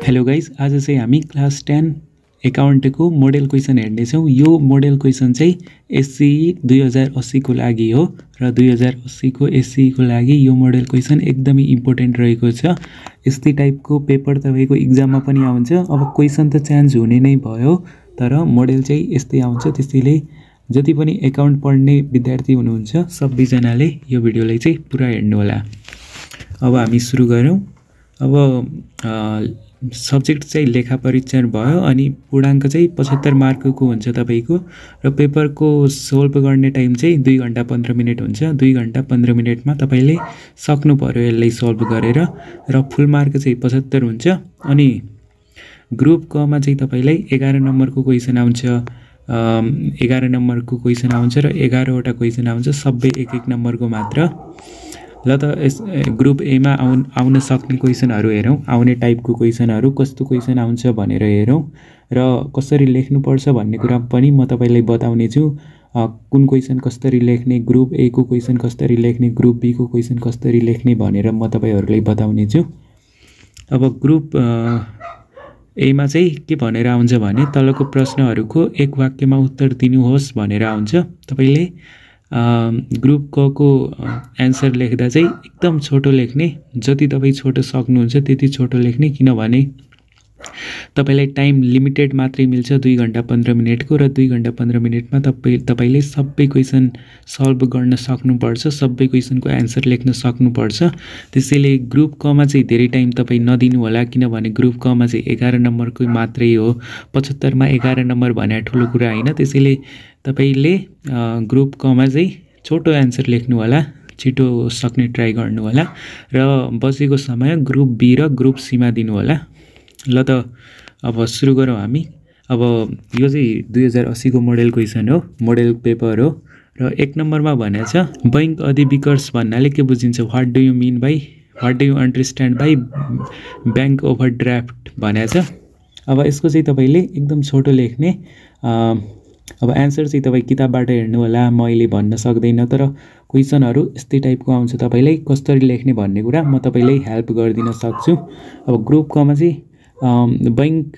Hello guys, आज चाहिँ हामी क्लास 10 एकाउन्टको मोडेल क्वेसन हेर्नेछौँ। यो मोडेल क्वेसन चाहिँ एससीई 2080 को लागि हो र 2080 को एससीई को लागि यो मोडेल क्वेसन एकदमै इम्पोर्टेन्ट रहेको छ। यस्तै टाइपको पेपर तपाईँको इक्जाममा पनि आउँछ। अब क्वेसन त चेन्ज हुने नै भयो, तर मोडेल चाहिँ यस्तै आउँछ। त्यसैले जति पनि एकाउन्ट पढ्ने विद्यार्थी हुनुहुन्छ सबैजनाले यो भिडियोलाई चाहिँ पुरा हेर्नु होला। अब हामी सुरु गरौँ। अब सब्जेक्ट चाहिँ लेखा परीक्षण भयो अनि पूर्णाङ्क चाहिँ 75 मार्कको हुन्छ तपाईको र पेपरको सोल्भ गर्ने टाइम चाहिँ 2 घण्टा 15 मिनट हुन्छ। 2 घण्टा 15 मिनटमा तपाईले सक्नु पर्यो यसलाई सोल्भ गरेर र फुल मार्क चाहिँ 75 हुन्छ। अनि ग्रुप क मा चाहिँ तपाईलाई 11 नम्बरको क्वेसन आउँछ, 11 नम्बरको क्वेसन आउँछ र 11 वटा क्वेसन आउँछ, सबै एक एक नम्बरको मात्र। ल त यस ग्रुप ए मा आउन सक्ने क्वेसनहरु हेरौँ। आउने टाइपको क्वेसनहरु कस्तो क्वेसन आउँछ भनेर हेरौँ र कसरी लेख्नुपर्छ भन्ने कुरा पनि म तपाईलाई बताउने छु। कुन क्वेसन कसरी लेख्ने, ग्रुप ए को क्वेसन कसरी लेख्ने, ग्रुप बी को क्वेसन कसरी लेख्ने भनेर म तपाईहरुलाई बताउने छु। अब ग्रुप ए मा चाहिँ के भनेर आउँछ भने तलको प्रश्नहरुको एक वाक्यमा उत्तर दिनुहोस् भनेर आउँछ। तपाईले ग्रुप क को एन्सर लेख्दा चाहिँ एकदम छोटो लेख्ने, जति तपाई छोटो सक्नुहुन्छ त्यति छोटो लेख्ने, किनभने तपाईलाई टाइम लिमिटेड मात्रै मिल्छ 2 घण्टा 15 मिनेटको र 2 घण्टा 15 मिनेटमा तपाईले सबै क्वेसन सल्भ गर्न सक्नुपर्छ, सबै क्वेसनको एन्सर लेख्न सक्नुपर्छ। त्यसैले ग्रुप क मा चाहिँ धेरै टाइम तपाई नदिनु होला, किनभने ग्रुप क मा चाहिँ 11 नम्बरको मात्रै हो। 75 मा 11 नम्बर भने ठुलो कुरा हैन। त्यसैले तपाईले ग्रुप क मा चाहिँ छोटो एन्सर लेख्नु होला, छिटो सक्ने ट्राई गर्नु होला र बचेको समय ग्रुप बी र ग्रुप सी मा दिनु होला। ल त अब सुरु गरौँ हामी। अब यो चाहिँ 2080 को मोडेल क्वेसन हो, मोडेल पेपर हो र एक नम्बरमा भनेछ बैंक अधिविकर्ष भन्नाले के बुझिन्छ, what do you mean by, what do you understand by bank overdraft भनेछ। अब यसको चाहिँ तपाईले एकदम छोटो लेख्ने। अब एन्सर चाहिँ तपाई किताबबाट हेर्नु होला, म अहिले भन्न सक्दैन, तर क्वेसनहरु यस्तै टाइपको आउँछ। तपाईलाई कसरी लेख्ने भन्ने कुरा म तपाईलाई हेल्प गरिदिन सक्छु। अब ग्रुप क मा चाहिँ बैंक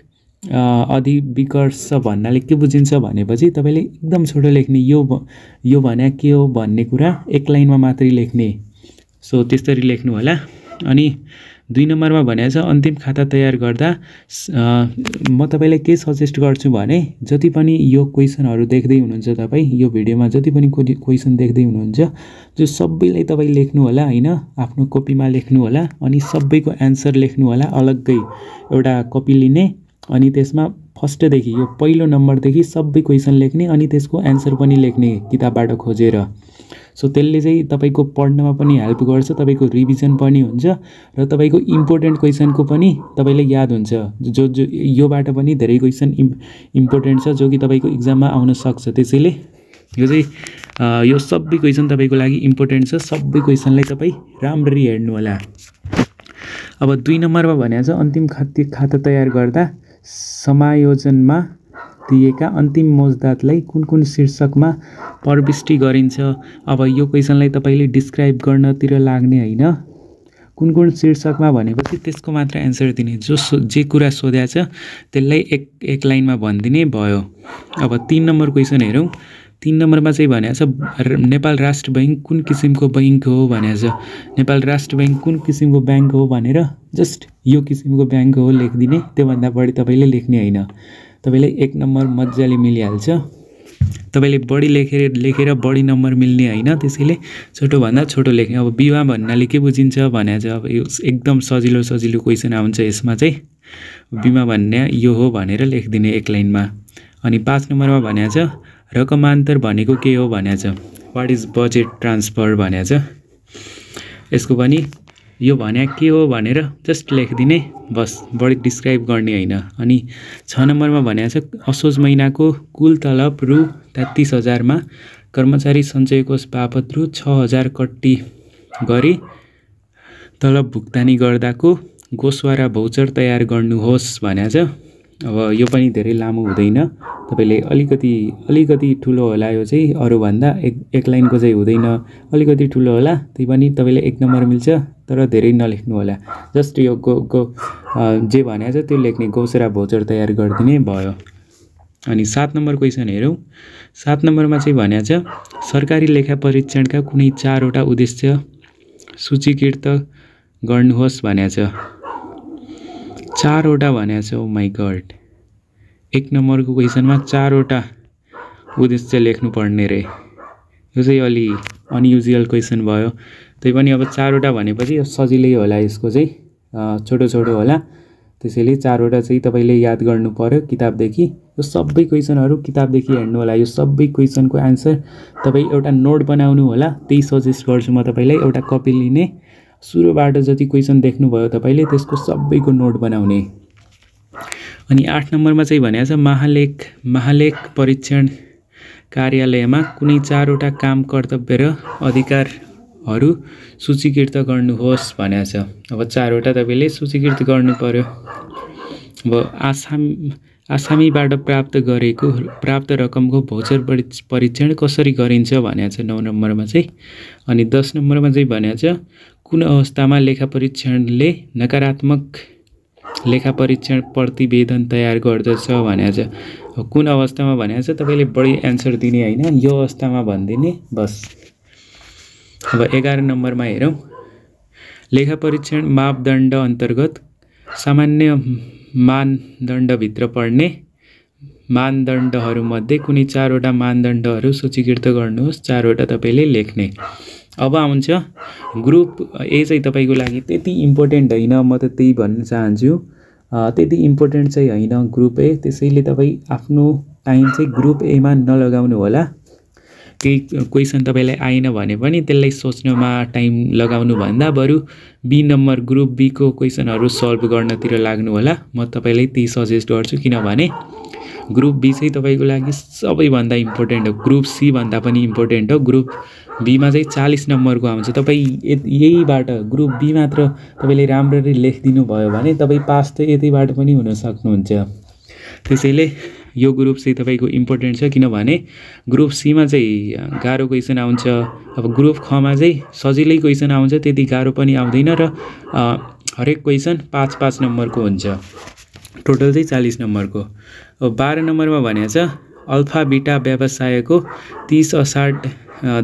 अधिविकर्ष भन्नाले के बुझिन्छ भनेपछि तपाईले एकदम छोटो लेख्ने, यो भने के हो भन्ने कुरा एक लाइनमा मात्रै लेख्ने। सो त्यसरी लेख्नु होला। अनि 2 नम्बरमा भनेछ अन्तिम खाता तयार गर्दा म तपाईलाई के सजेस्ट गर्छु भने जति पनि यो क्वेसनहरु देख्दै हुनुहुन्छ तपाई, यो भिडियोमा जति पनि क्वेसन देख्दै हुनुहुन्छ जो सबैलाई तपाई लेख्नु होला हैन, आफ्नो कपीमा लेख्नु होला अनि सबैको एन्सर लेख्नु होला। अलग्गै एउटा कपी लिने अनि त्यसमा फर्स्ट देखि यो पहिलो नम्बर देखि सबै क्वेसन लेख्ने अनि त्यसको एन्सर पनि लेख्ने किताबबाट खोजेर। सो त्यसले चाहिँ तपाईको पढ्नमा पनि हेल्प गर्छ, तपाईको रिभिजन पनि हुन्छ र तपाईको इम्पोर्टेन्ट क्वेसनको पनि तपाईलाई याद हुन्छ। जो योबाट पनि धेरै क्वेसन इम्पोर्टेन्ट छ जो कि तपाईको एक्जाममा आउन सक्छ। त्यसैले यो चाहिँ यो सबै क्वेसन तपाईको लागि इम्पोर्टेन्ट छ। सबै क्वेसनलाई तपाई राम्ररी हेर्नु होला। अब 2 नम्बरमा भनेछ अन्तिम खाता तयार गर्दा समायोजनमा दिएका अन्तिम मौजुदातलाई कुन कुन शीर्षकमा प्रविष्टि गरिन्छ। अब यो क्वेसनलाई तपाईले डिस्क्राइब गर्नतिर लाग्ने हैन, कुन कुन शीर्षकमा भनेपछि त्यसको मात्र एन्सर दिने। जे कुरा सोध्या छ त्यसलाई एक लाइनमा भनिदिने भयो। अब 3 नम्बर क्वेसन हेरौँ। 3 नम्बरमा चाहिँ भनेछ नेपाल राष्ट्र बैंक कुन किसिमको बैंक हो भनेछ। नेपाल राष्ट्र बैंक कुन किसिमको बैंक हो भनेर जस्ट यो किसिमको बैंक हो लेखिदिने, त्योभन्दा बढी तपाईले लेख्ने हैन। तपाईलाई 1 नम्बर मज्जाले मिलिहाल्छ। तपाईले बढी लेखेर बढी नम्बर मिल्ने हैन, त्यसैले छोटो भन्दा छोटो लेख्ने। अब विवाह भन्नाले के बुझिन्छ भनेछ। अब यो एकदम सजिलो क्वेसन आउँछ। यसमा चाहिँ बीमा भन्ने यो हो भनेर लेखिदिने एक लाइनमा। अनि 5 नम्बरमा भनेछ रकमान्तर भनेको के हो भनेछ, व्हाट इज बजेट ट्रान्सफर भनेछ। यसको पनि यो भने के हो भनेर जस्ट लेखिदिने, बस बढी डिस्क्राइब गर्ने हैन। अनि 6 नम्बरमा भनेछ असोज महिनाको कुल तलब रु 33,000 मा कर्मचारी सञ्चय कोष बापत रु 6,000 कट्टी गरी तलब भुक्तानी गर्दाको गोसवारा भौचर तयार गर्नुहोस् भनेछ। अब यो पनि धेरै लामो हुँदैन, तपाईले अलिकति ठुलो होला, यो चाहिँ अरूभन्दा एक लाइनको चाहिँ हुँदैन, अलिकति ठुलो होला, त्यही पनि तपाईले 1 नम्बर मिल्छ, तर धेरै नलेख्नु होला। जस्ट यो जे भनेको छ त्यो लेख्ने, घोषणा भोचर तयार गरिदिने भयो। अनि 7 नम्बर क्वेसन हेरौँ। 7 नम्बरमा चाहिँ भनेको छ सरकारी लेखा परीक्षणका कुनै 4 वटा उद्देश्य सूचीकृत गर्नुहोस् भनेको छ। 4 वटा भनेको छ। ओ माई गॉड, 1 नम्बरको क्वेसनमा 4 वटा उद्देश्य लेख्नु पर्ने रे। यो चाहिँ अलि अनयुजुअल क्वेसन भयो। त्यही पनि अब 4 वटा भनेपछि सजिलै होला, यसको चाहिँ छोटो छोटो होला, त्यसैले 4 वटा चाहिँ तपाईले याद गर्नु पर्यो किताबदेखि। यो सबै क्वेसनहरु किताबदेखि हेर्नु होला। यो सबै क्वेसनको आन्सर तपाई एउटा नोट बनाउनु होला। त्यही सजेस्ट गर्छु म तपाईलाई। एउटा कपी लिने, सुरुबाट जति क्वेसन देख्नु भयो तपाईले त्यसको सबैको नोट बनाउने। अनि 8 नम्बरमा चाहिँ भनेको छ महालेख परीक्षण कार्यालयमा कुनै 4 वटा काम, कर्तव्य र अधिकारहरु सूचीकृत गर्नुहोस् भनेको छ। अब 4 वटा तपाईले सूचीकृत गर्नु पर्यो। अब आसामीबाट प्राप्त रकमको भौचर परीक्षण कसरी गरिन्छ भनेको छ 9 नम्बरमा चाहिँ। अनि 10 नम्बरमा चाहिँ भनेको छ कुन अवस्थामा लेखा परीक्षणले नकारात्मक लेखा परीक्षण प्रतिवेदन तयार गर्दछ भनेको छ। कुन अवस्थामा भनेको छ तपाईले बढी आन्सर दिने हैन, यो अवस्थामा भन्दिने बस। अब 11 नम्बरमा हेरौं। लेखा परीक्षण मापदण्ड अन्तर्गत सामान्य मानदण्डभित्र पर्ने मानदण्डहरूमध्ये कुनै 4 वटा मानदण्डहरू सूचीकृत गर्नुहोस्। 4 वटा तपाईले लेख्ने। अब आउँछ ग्रुप ए चाहिँ तपाईको लागि त्यति इम्पोर्टेन्ट हैन, म त त्यही भन्न चाहन्छु। त्यति इम्पोर्टेन्ट चाहिँ हैन ग्रुप ए, त्यसैले तपाई आफ्नो टाइम चाहिँ ग्रुप ए मा नलगाउनु होला। केही क्वेसन तपाईलाई आएन भने पनि त्यसलाई सोच्नमा टाइम लगाउनु भन्दा बरु बी नम्बर ग्रुप बी को क्वेसनहरु सल्भ गर्नतिर लाग्नु होला। म तपाईलाई त्यही सजेस्ट गर्छु, किनभने ग्रुप बी चाहिँ तपाईको लागि सबैभन्दा इम्पोर्टेन्ट हो। ग्रुप सी भन्दा पनि इम्पोर्टेन्ट हो। ग्रुप बी मा चाहिँ 40 नम्बरको आउँछ। तपाई यहीबाट ग्रुप बी मात्र तपाईले राम्ररी लेखिदिनु भयो भने तपाई पास त यतैबाट पनि हुन सक्नुहुन्छ। त्यसैले यो ग्रुप चाहिँ तपाईको इम्पोर्टेन्ट छ, किनभने ग्रुप सी मा चाहिँ गाह्रो क्वेसन आउँछ। अब ग्रुप ख मा चाहिँ सजिलै क्वेसन आउँछ, त्यति गाह्रो पनि आउँदैन र हरेक क्वेसन 5-5 नम्बरको हुन्छ। टोटल चाहिँ 40 नम्बरको। अब 12 नम्बरमा भनेको छ अल्फा बीटा व्यवसायको 30 असाढ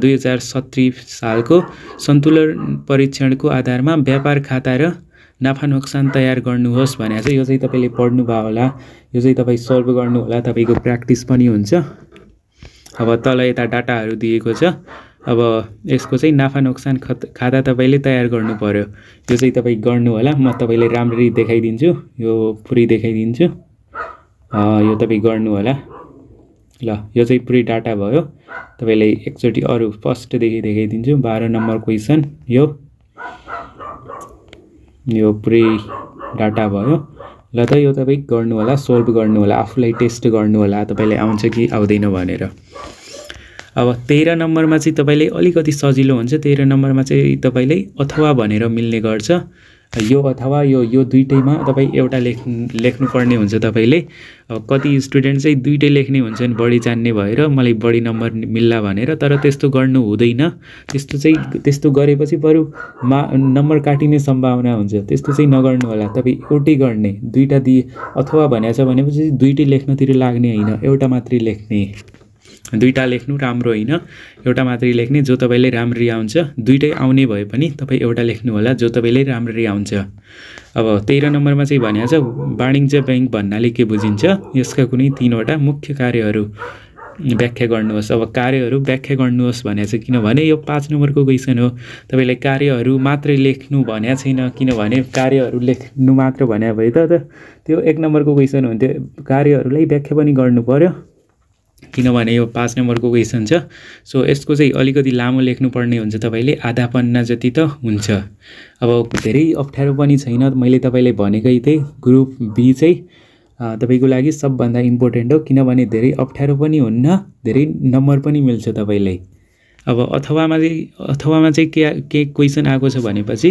2017 सालको सन्तुलन परीक्षणको आधारमा व्यापार खाता र नाफा नोक्सान तयार गर्नुहोस् भनेको छ। यो चाहिँ तपाईले पढ्नु भयो होला, यो चाहिँ तपाई सल्भ गर्नु होला, तपाईको प्र्याक्टिस पनि हुन्छ। अब तल यता डाटाहरु दिएको छ। अब यसको चाहिँ नाफा नोक्सान खाता तपाईले तयार गर्नु पर्यो। यो चाहिँ तपाई गर्नु होला। म तपाईलाई राम्ररी देखाइदिन्छु, यो पुरै देखाइदिन्छु। यो तपाई गर्नु होला। ल यो चाहिँ पुरै डाटा भयो। तपाईलाई एकचोटी अरु फर्स्ट देखि देखाइदिन्छु। 12 नम्बर क्वेसन यो पुरै डाटा भयो। ल त यो तपाई गर्नु होला, सोल्भ गर्नु होला, आफुलाई टेस्ट गर्नु होला तपाईलाई आउँछ कि आउँदैन भनेर। अब 13 नम्बरमा चाहिँ तपाईले अलिकति सजिलो हुन्छ। 13 नम्बरमा चाहिँ तपाईले अथवा भनेर मिल्ने गर्छ। यो अथवा यो दुईटैमा तपाई एउटा लेख्नु पर्ने हुन्छ तपाईले। अब कति स्टुडेन्ट चाहिँ दुईटै लेख्ने हुन्छन् बढी जान्ने भएर, मलाई बढी नम्बर मिल्ला भनेर, तर त्यस्तो गर्नु हुँदैन। त्यस्तो गरेपछि बरु नम्बर काटिने सम्भावना हुन्छ। त्यस्तो चाहिँ नगर्नु होला। तपाई एउटै गर्ने, दुईटा अथवा भनेछ भनेपछि दुईटै लेख्नतिर लाग्ने हैन, एउटा मात्रै लेख्ने। दुईटा लेख्नु राम्रो हैन, एउटा मात्रै लेख्ने जो तपाईलाई राम्ररी आउँछ। दुईटै आउने भए पनि तपाई एउटा लेख्नु होला जो तपाईलाई राम्ररी आउँछ। अब 13 नम्बरमा चाहिँ भनेको छ वाणिज्य बैंक भन्नाले के बुझिन्छ, यसका कुनै 3 वटा मुख्य कार्यहरू व्याख्या गर्नुहोस्। अब कार्यहरू व्याख्या गर्नुहोस् भनेको छ, किनभने यो 5 नम्बरको क्वेसन हो। तपाईलाई कार्यहरू मात्रै लेख्नु भनेको छैन, किनभने कार्यहरू लेख्नु मात्र भने भए त त्यो 1 नम्बरको क्वेसन हुन्थ्यो। कार्यहरूलाई व्याख्या पनि गर्नु पर्यो, किनभने यो 5 नम्बरको क्वेसन छ। सो यसको चाहिँ अलिकति लामो लेख्नु पर्ने हुन्छ। तपाईले आधा पन्ना जति त हुन्छ। अब धेरै अप्ठ्यारो पनि छैन। मैले तपाईलाई भनेकै थिएँ ग्रुप बी चाहिँ तपाईको लागि सबभन्दा इम्पोर्टेन्ट हो, किनभने धेरै अप्ठ्यारो पनि हुन्न, धेरै नम्बर पनि मिल्छ तपाईलाई। अब अथवामा चाहिँ के क्वेसन आएको छ भनेपछि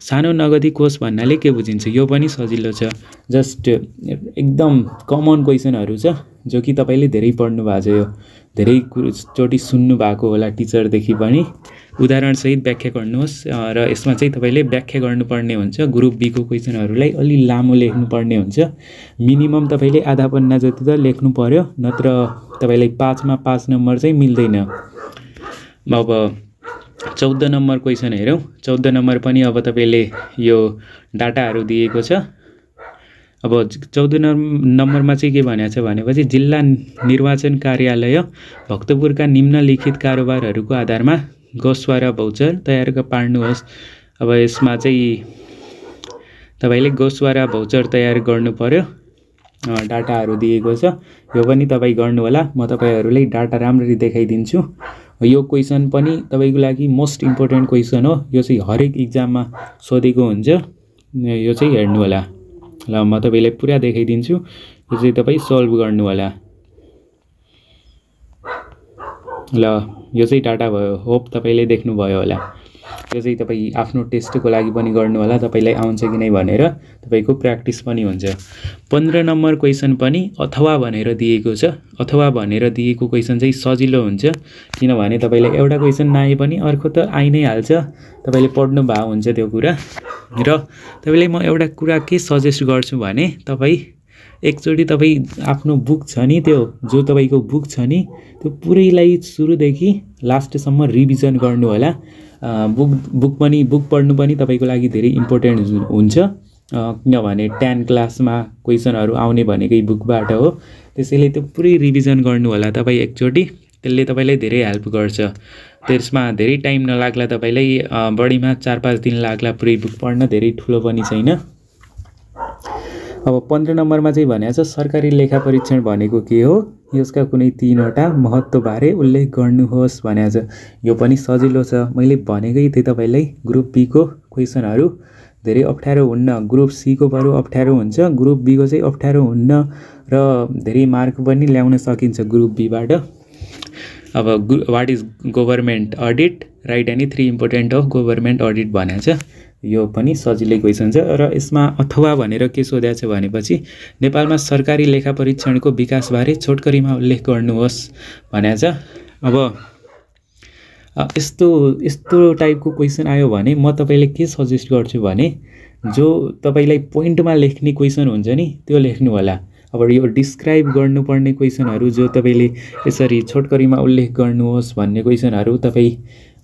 सानो नगदी कोष भन्नाले के बुझिन्छ यो पनि सजिलो छ जस्ट एकदम कमन क्वेसनहरु छ जो कि तपाईले धेरै पढ्नु भएको छ यो धेरै चोटी सुन्नु भएको होला टिचरदेखि पनि उदाहरण सहित व्याख्या गर्नुहोस् र यसमा चाहिँ तपाईले व्याख्या गर्नुपर्ने हुन्छ ग्रुप बी को क्वेसनहरुलाई अलि लामो लेख्नु पर्ने हुन्छ मिनिमम तपाईले आधा पन्ना जति त लेख्नु पर्यो नत्र तपाईलाई 5 मा 5 नम्बर चाहिँ मिल्दैन अब 14 नम्बर क्वेसन हेरौं 14 नम्बर पनि अब तपाईले यो डाटाहरु दिएको छ अब 14 नम्बरमा चाहिँ के भनेको छ भनेपछि जिल्ला निर्वाचन कार्यालय भक्तपुरका निम्नलिखित कारोबारहरुको आधारमा गोसवारा भौचर तयार पार्नुहोस् अब यसमा चाहिँ तपाईले गोसवारा भौचर तयार गर्नु पर्यो डाटाहरु दिएको छ यो पनि तपाई गर्नु होला म तपाईहरुलाई डाटा राम्ररी देखाइदिन्छु यो क्वेशन पनि तपाईको लागि मोस्ट इम्पोर्टेन्ट क्वेशन हो यो चाहिँ हरेक एक्जाममा सोधेको हुन्छ यो चाहिँ हेर्नु होला ल म तपाईलाई पुरा देखाइदिन्छु यो चाहिँ तपाई सल्भ गर्नु होला ल यो चाहिँ डाटा भयो होप तपाईले देख्नु भयो होला यो चाहिँ तपाई आफ्नो टेस्टको लागि पनि गर्नु होला तपाईलाई आउँछ कि नै भनेर तपाईको प्र्याक्टिस पनि हुन्छ 15 नम्बर क्वेशन पनि अथवा भनेर दिएको छ अथवा भनेर दिएको क्वेशन चाहिँ सजिलो हुन्छ किनभने तपाईलाई एउटा क्वेशन नआए पनि अर्को त आइ नै हाल्छ तपाईले पढ्नु भा हुन्छ त्यो कुरा र तपाईलाई म एउटा कुरा के सजेस्ट गर्छु भने तपाई एकचोटी तपाई आफ्नो बुक छ नि त्यो जो तपाईको बुक छ नि त्यो पुरैलाई सुरुदेखि लास्ट सम्म रिभिजन गर्नु होला बुक पढ्नु पनि तपाईको लागि धेरै इम्पोर्टेन्ट हुन्छ किनभने 10 क्लासमा क्वेशनहरु आउने भनेकै बुकबाट हो त्यसैले त्यो पुरै रिभिजन गर्नु होला तपाई एकचोटी त्यसले तपाईलाई धेरै हेल्प गर्छ त्यसमा धेरै टाइम नलाग्ला तपाईलाई बढीमा 4-5 दिन लाग्ला पुरै बुक पढ्न धेरै ठुलो पनि छैन अब 15 नम्बरमा चाहिँ भनेको छ सरकारी लेखा परीक्षण भनेको के हो यसका कुनै 3 वटा महत्त्व बारे उल्लेख गर्नुहोस् भनेको छ यो पनि सजिलो छ मैले भनेकै थिए तपाईलाई ग्रुप बी को क्वेशनहरु धेरै अप्ठ्यारो हुन्न ग्रुप सी को बरु अप्ठ्यारो हुन्छ ग्रुप बी को चाहिँ अप्ठ्यारो हुन्न र धेरै मार्क पनि ल्याउन सकिन्छ ग्रुप बी बाट अब what is government audit right any 3 important of government audit भनेको छ यो पनि सजिलै क्वेशन छ र यसमा अथवा भनेर के सोधेको छ भनेपछि नेपालमा सरकारी लेखा परीक्षणको विकास बारे छोटकरीमा उल्लेख गर्नुहोस् भनेको छ अब यस्तो टाइपको क्वेशन आयो भने म तपाईलाई के सजेस्ट गर्छु भने जो तपाईलाई पोइन्टमा लेख्ने क्वेशन हुन्छ नि त्यो लेख्नु होला अब यो डिस्क्राइब गर्नुपर्ने क्वेशनहरु जो तपाईले यसरी छोटकरीमा उल्लेख गर्नुहोस् भन्ने क्वेशनहरु तपाई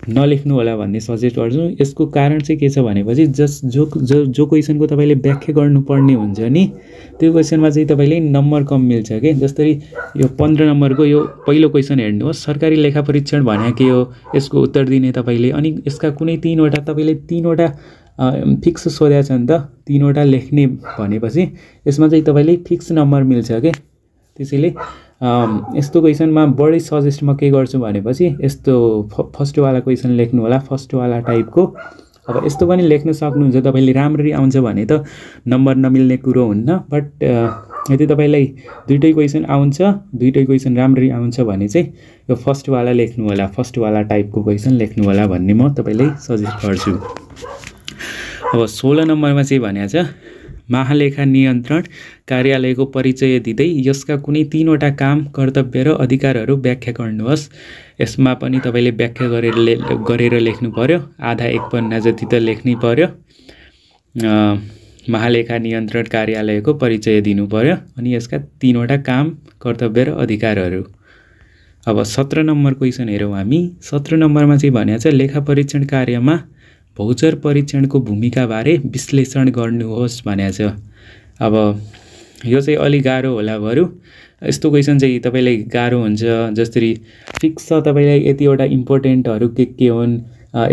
नलेख्नु होला भन्ने सजेस्ट गर्छु यसको कारण चाहिँ के छ भनेपछि जो क्वेशनको तपाईले व्याख्या गर्नुपर्ने हुन्छ नि त्यो क्वेशनमा चाहिँ तपाईले नम्बर कम मिल्छ के जस्तै यो 15 नम्बरको यो पहिलो क्वेशन हेर्नुहोस् सरकारी लेखा परीक्षण भने के हो यसको उत्तर दिने तपाईले अनि यसका कुनै 3 वटा तपाईले 3 वटा फिक्स सोधेको छ नि त 3 वटा लेख्ने भनेपछि यसमा चाहिँ तपाईले फिक्स नम्बर मिल्छ के त्यसैले यस्तो क्वेशनमा बढी सजेस्ट म के गर्छु भनेपछि यस्तो फर्स्ट वाला क्वेशन लेख्नु होला फर्स्ट वाला टाइपको अब यस्तो पनि लेख्न सक्नुहुन्छ तपाईले राम्ररी आउँछ भने त नम्बर नमिल्ने कुरो हुन्न बट यदि तपाईलाई दुईटै क्वेशन आउँछ दुईटै क्वेशन राम्ररी आउँछ भने चाहिँ यो फर्स्ट वाला लेख्नु होला फर्स्ट वाला टाइपको क्वेशन लेख्नु होला भन्ने म तपाईलाई सजेस्ट गर्छु अब 16 नम्बरमा चाहिँ भनेको छ महालेखा नियन्त्रण कार्यालयको परिचय दिँदै यसका कुनै 3 वटा काम कर्तव्य र अधिकारहरू व्याख्या गर्नुहोस् यसमा पनि तपाईले व्याख्या गरेर लेख्नु पर्यो आधा एक पन्ना जति त लेख्नै पर्यो महालेखा नियन्त्रण कार्यालयको परिचय दिनु पर्यो अनि यसका 3 वटा काम कर्तव्य र अधिकारहरू अब 17 नम्बर क्वेशन हेरौं हामी 17 नम्बरमा चाहिँ भनेको छ लेखा परीक्षण कार्यमा भौचर परीक्षणको भूमिका बारे विश्लेषण गर्नुहोस् भनेको छ अब यो चाहिँ अलि गाह्रो होला बरु यस्तो क्वेशन चाहिँ तपाईलाई गाह्रो हुन्छ जस्तै फिक्स छ तपाईलाई यतिवटा इम्पोर्टेन्टहरु के हुन्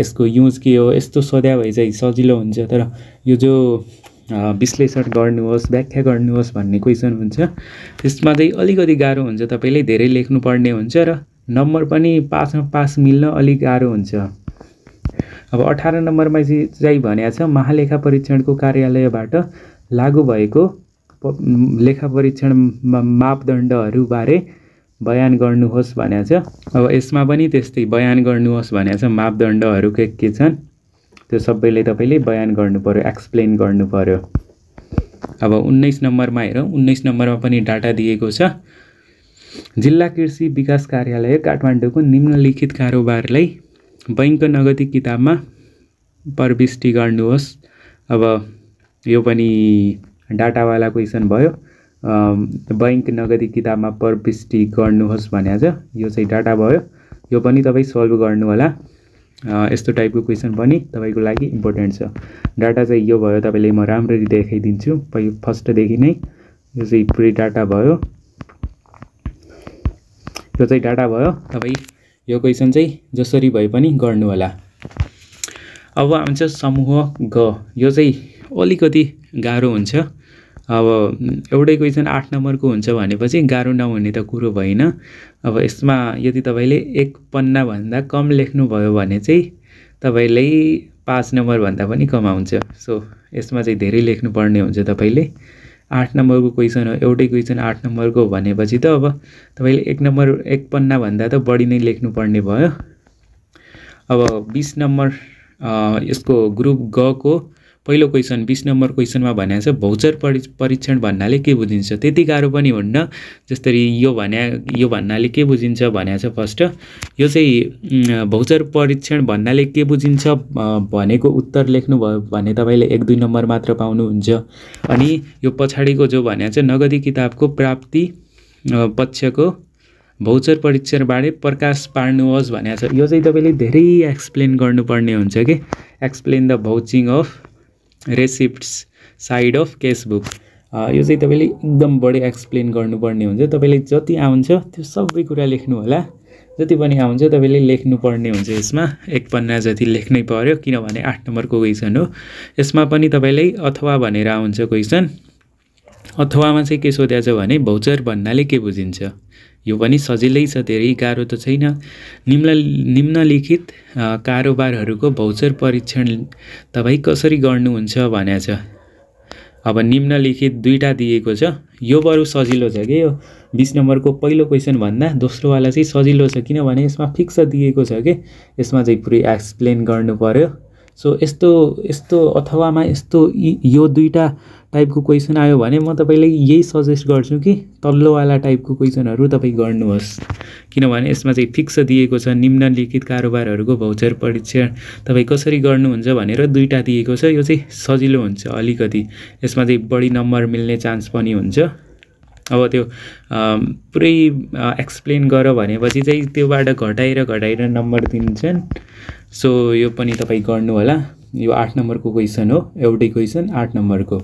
यसको युज के हो यस्तो सोध्या भए चाहिँ सजिलो हुन्छ तर यो जो विश्लेषण गर्नुहोस् व्याख्या गर्नुहोस् भन्ने क्वेशन हुन्छ त्यसमा चाहिँ अलिकति गाह्रो हुन्छ तपाईले धेरै लेख्नु पर्ने हुन्छ र नम्बर पनि पास मिल्न अलि गाह्रो हुन्छ अब 18 नम्बरमा चाहिँ भनेको छ महालेखा परीक्षणको कार्यालयबाट लागू भएको लेखा परीक्षण मापदण्डहरू बारे बयान गर्नुहोस् भनेको छ अब यसमा पनि त्यस्तै बयान गर्नुहोस् भनेको छ मापदण्डहरू के छन् त्यो सबैले तपाईले बयान गर्नु पर्यो, एक्सप्लेन गर्नु पर्यो। अब 19 नम्बरमा हेरौँ। 19 नम्बरमा पनि डाटा दिएको छ। जिल्ला कृषि विकास कार्यालय काठमाडौँको निम्नलिखित कारोबारलाई बैंक नगदी किताबमा प्रविष्टि गर्नुहोस्। अब यो पनि डाटावाला क्वेसन भयो। बैंक नगदी किताबमा प्रविष्टि गर्नुहोस् भनेको छ, यो चाहिँ डाटा भयो। यो पनि तपाईँ सल्भ गर्नु होला। यस्तो टाइपको क्वेसन पनि तपाईँको लागि इम्पोर्टेन्ट छ। डाटा चाहिँ यो भयो, तपाईँले म राम्ररी देखाइदिन्छु फर्स्टदेखि नै। यो चाहिँ पुरै डाटा भयो, यो चाहिँ डाटा भयो। तपाईँ यो क्वेसन चाहिँ जसरी भए पनि गर्नु होला। अब आउँछ समूह ग। यो चाहिँ अलिकति गाह्रो हुन्छ। अब एउटै क्वेसन 8 नम्बरको हुन्छ भनेपछि गाह्रो नहुने त कुरो भएन। अब यसमा यदि तपाईँले एक पन्ना भन्दा कम लेख्नुभयो भने चाहिँ तपाईँले 5 नम्बर भन्दा पनि कम आउँछ। सो यसमा चाहिँ धेरै लेख्नुपर्ने हुन्छ तपाईँले। 8 नम्बरको क्वेसन हो, एउटै क्वेसन 8 नम्बरको भनेपछि त अब तपाईँले एक पन्ना भन्दा त बढी नै लेख्नुपर्ने भयो। अब 20 नम्बर यसको ग्रुप ग को पहिलो क्वेसन 20 नम्बर क्वेसनमा भनेको छ भौचर परीक्षण भन्नाले के बुझिन्छ। त्यति गाह्रो पनि हुन्न। जसरी यो भन्नाले के बुझिन्छ भनेको छ फर्स्ट। यो चाहिँ भौचर परीक्षण भन्नाले के बुझिन्छ भनेको उत्तर लेख्नुभयो भने तपाईँले 1-2 नम्बर मात्र पाउनुहुन्छ। अनि यो पछाडिको जो भनेको छ नगदी किताबको प्राप्ति पक्षको भौचर परीक्षणबारे प्रकाश पार्नुहोस् भनेको छ। यो चाहिँ तपाईँले धेरै एक्सप्लेन गर्नुपर्ने हुन्छ कि explain the vouching of receipts side of cashbook. यो चाहिँ तपाईँले एकदम बढी एक्सप्लेन गर्नुपर्ने हुन्छ। तपाईँले जति आउँछ त्यो सबै कुरा लेख्नु होला। जति पनि आउँछ तपाईँले लेख्नुपर्ने हुन्छ। यसमा एक पन्ना जति लेख्नै पर्यो, किनभने 8 नम्बरको क्वेसन हो। यसमा पनि तपाईँले अथवा भनेर आउँछ क्वेसन। अथवामा चाहिँ के सोधेको छ भने भौचर भन्नाले के बुझिन्छ। यो पनि सजिलै छ, धेरै गाह्रो त छैन। निम्नलिखित कारोबारहरूको भौचर परीक्षण तपाईँ कसरी गर्नुहुन्छ भनेको छ। अब निम्नलिखित दुईटा दिएको छ। यो बरु सजिलो छ कि यो 20 नम्बरको पहिलो क्वेसन भन्दा दोस्रोवाला चाहिँ सजिलो छ, किनभने यसमा फिक्स दिएको छ कि यसमा चाहिँ पुरै एक्सप्लेन गर्नु पर्यो। सो यस्तो अथवामा यस्तो यो दुईटा टाइपको क्वेसन आयो भने म तपाईँलाई यही सजेस्ट गर्छु कि तल्लोवाला टाइपको क्वेसनहरू तपाईँ गर्नुहोस्, किनभने यसमा चाहिँ फिक्स दिएको छ निम्नलिखित कारोबारहरूको भौचर परीक्षण तपाईँ कसरी गर्नुहुन्छ भनेर दुईटा दिएको छ। यो चाहिँ सजिलो हुन्छ अलिकति, यसमा चाहिँ बढी नम्बर मिल्ने चान्स पनि हुन्छ। अब त्यो पुरै एक्सप्लेन गर भनेपछि चाहिँ त्योबाट घटाएर नम्बर दिन्छन्। सो यो पनि तपाईँ गर्नु होला। यो 8 नम्बरको क्वेसन हो, एउटै क्वेसन 8 नम्बरको।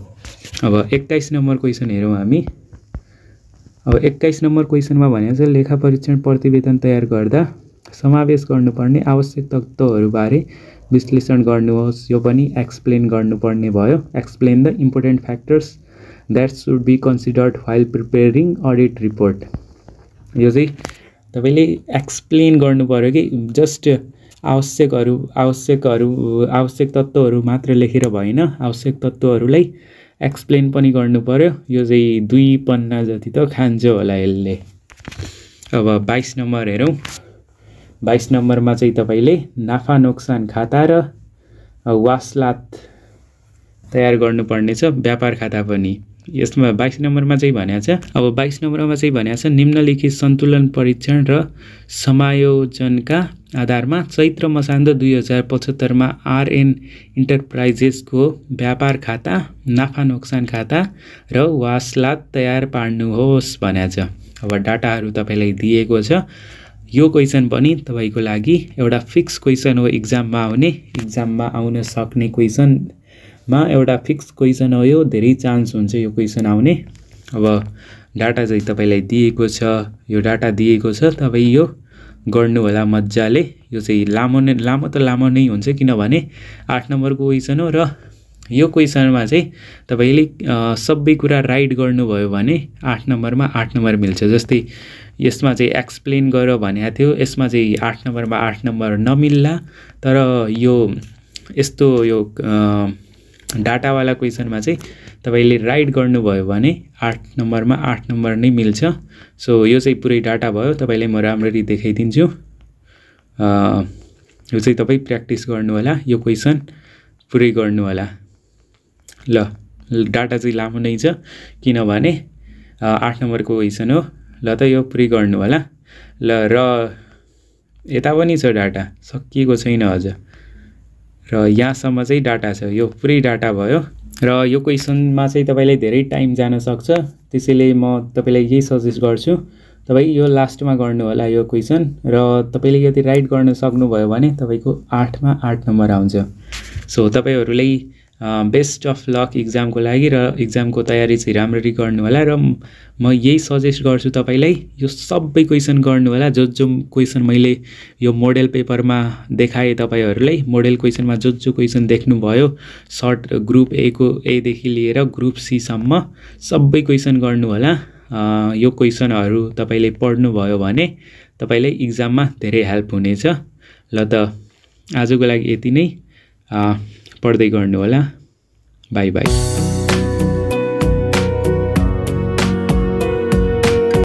अब 21 नम्बर क्वेसन हेरौँ हामी। अब 21 नम्बर क्वेसनमा भनेको छ लेखा परीक्षण प्रतिवेदन तयार गर्दा समावेश गर्नुपर्ने आवश्यक तत्त्वहरूबारे विश्लेषण गर्नुहोस्। यो पनि एक्सप्लेन गर्नुपर्ने भयो। Explain the important factors that should be considered while preparing audit report. यो चाहिँ तपाईँले एक्सप्लेन गर्नु पर्यो कि जस्ट आवश्यक तत्त्वहरू मात्र लेखेर भएन, आवश्यक तत्त्वहरूलाई एक्सप्लेन पनि गर्नु पर्यो। यो चाहिँ 2 पन्ना जति त खान्छ होला यसले। अब 22 नम्बर हेरौँ। 22 नम्बरमा चाहिँ तपाईँले नाफा नोक्सान खाता र वासलात तयार गर्नुपर्ने छ, व्यापार खाता पनि। यसमा 22 नम्बरमा चाहिँ भनेको छ। अब 22 नम्बरमा चाहिँ भनेको छ निम्नलिखित सन्तुलन परीक्षण र समायोजनका आधारमा चैत्र मसान्त 2075 मा आरएन इन्टरप्राइजेसको व्यापार खाता, नाफा नोक्सान खाता र वासलात तयार पार्नुहोस् भनेको छ। अब डाटाहरू तपाईँलाई दिएको छ। यो क्वेसन पनि तपाईँको लागि एउटा फिक्स क्वेसन हो, इक्जाममा आउन सक्ने क्वेसनमा एउटा फिक्स क्वेसन हो। यो धेरै चान्स हुन्छ यो क्वेसन आउने। अब डाटा चाहिँ तपाईँलाई दिएको छ, यो डाटा दिएको छ, तपाईँ यो गर्नु होला मजाले। यो चाहिँ लामो नै हुन्छ, किनभने 8 नम्बरको क्वेसन हो र यो क्वेसनमा चाहिँ तपाईँले सबै कुरा राइट गर्नुभयो भने 8 नम्बरमा 8 नम्बर मिल्छ। जस्तै यसमा चाहिँ एक्सप्लेन गर भनेको थियो, यसमा चाहिँ 8 नम्बरमा 8 नम्बर नमिल्ला। तर यो डाटावाला क्वेसनमा चाहिँ तपाईँले राइट गर्नुभयो भने 8 नम्बरमा 8 नम्बर नै मिल्छ। सो यो चाहिँ पुरै डाटा भयो, तपाईँलाई म राम्ररी देखाइदिन्छु। यो चाहिँ तपाईँ प्र्याक्टिस गर्नु होला यो क्वेसन। पुरै गर्नु होला। ल डाटा चाहिँ लामो नै छ किनभने 8 नम्बरको क्वेसन हो। ल त यो पुरै गर्नु होला। ल र यता पनि छ डाटा, सकिएको छैन अझ। र यहाँसम्म चाहिँ डाटा छ, यो पुरै डाटा भयो। र यो क्वेसनमा चाहिँ तपाईलाई धेरै टाइम जान सक्छ, त्यसैले म तपाईलाई यही सजेस्ट गर्छु, तपाई यो लास्टमा गर्नु होला यो क्वेसन। र तपाईले यदि राइट गर्न सक्नुभयो भने तपाईको 8 मा 8 नम्बर आउँछ। सो तपाईहरुलाई बेस्ट अफ लक एक्जामको लागि, र एक्जामको तयारी चाहिँ राम्ररी गर्नु होला। र म यही सजेस्ट गर्छु तपाईलाई यो सबै क्वेसन गर्नु होला। जो क्वेसन मैले यो मोडल पेपरमा देखाए तपाईहरुलाई, मोडल क्वेसनमा जो क्वेसन देख्नु भयो, सर्ट ग्रुप ए को ए देखि लिएर ग्रुप सी सम्म सबै क्वेसन गर्नु होला। यो क्वेसनहरु तपाईले पढ्नु भयो भने तपाईलाई एक्जाममा धेरै हेल्प हुनेछ। ल त आजको लागि यति नै, पढ्दै गर्नु होला। Bye bye.